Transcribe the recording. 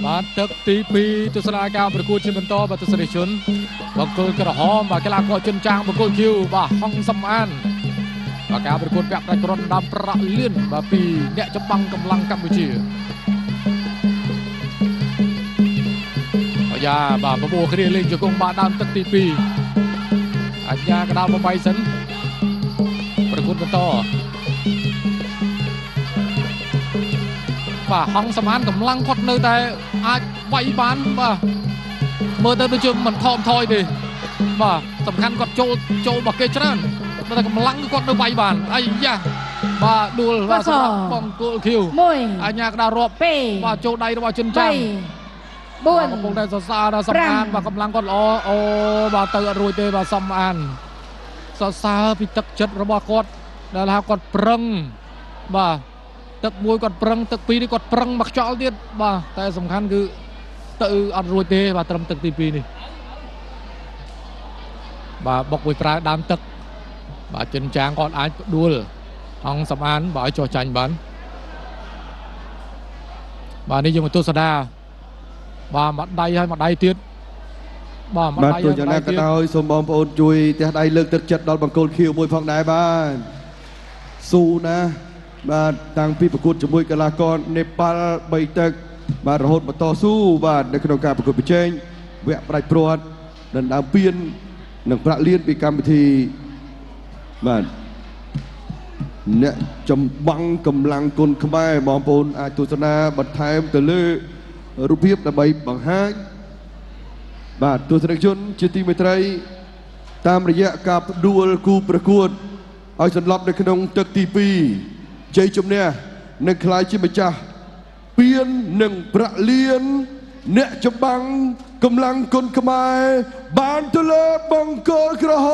បាទ ទឹកទី2 ទស្សនាការប្រកួតជាបន្ត បាទ ទស្សនិកជន បង្គោលក្រហម បាទ កីឡាករជិនចាង បង្គោលខៀវ បាទ ហុងសំអាន បាទ ការប្រកួតពាក់ផ្ដាច់គ្រាន់ដើមប្រាក់លៀន បាទ ពីអ្នកចម្បាំងកម្លាំងកម្ពុជា អាយ៉ា បាទ បបួលគ្នាលេងជង្គង់ បាទ ដើមទឹកទី2 អញ្ញាកដាល8សិន ប្រកួតបន្ត បាទ ហងសមានកម្លាំងគាត់នៅតែអាចវាយបាន បាទ មើលទៅដូចជាមិនថមថយទេ បាទ សំខាន់គាត់ចូលរបស់គេច្រើន តែកម្លាំងគាត់នៅវាយបាន អាយ៉ា បាទ ដួល បាទ សម្រាប់បង្គោលខៀវ អញ្ញាកដាលរាប់ បាទ ចូលដៃរបស់ចិនចាំង 4 កំពុងតែសរសើរដល់សំអាន បាទ កម្លាំងគាត់ល្អ អូ បាទ ទៅអត់រួចទេ បាទ សំអានសរសើរពីទឹកចិត្តរបស់គាត់ ដែលថាគាត់ប្រឹង បាទ ទឹកមួយគាត់ប្រឹង ទឹកពីរនេះគាត់ប្រឹងមកខ្យល់ទៀត បាទ តែសំខាន់គឺទៅអត់រួចទេ បាទ ត្រឹមទឹកទី2នេះ បាទ បុកមួយប្រើដើមទឹក បាទ ចិនចាងគាត់អាចផ្ដួលហងសំអាន បាទ ឲ្យចោះចាញ់បាន បាទ នេះយើងមកទស្សនា បាទ មួយដៃហើយមួយដៃទៀត បាទ មួយដៃ ហើយយ៉ាងណាក៏ដោយ សូមបងប្អូនជួយទះដៃលើកទឹកចិត្តដល់បង្គោលខៀវមួយផងដែរ បាទ ស៊ូណា បាទ តាំងពីប្រកួតជាមួយកីឡាករនេប៉ាល់3ទឹក បាទ រហូតបន្តស៊ូ បាទ នៅក្នុងការប្រកួតប្រជែងវគ្គផ្ដាច់ព្រាត់ដណ្ដើមពាននិងប្រាក់លានពីកម្មវិធី បាទ អ្នកចម្បាំងកម្លាំងគុណខ្មែរ បងប្អូនអាចទស្សនាបន្ថែមទៅលើរូបភាពដើម្បីបង្ហាញ បាទ ទស្សនិកជនជាទីមេត្រី តាមរយៈការផ្ដួលគូប្រកួតឲ្យសន្លប់នៅក្នុងទឹកទី2 ជ័យជំនះនឹងក្លាយជាម្ចាស់ពាននិងប្រាក់លាន អ្នកចម្បាំងកម្លាំងគុណខ្មែរបានទៅលើបង្គោលក្រហ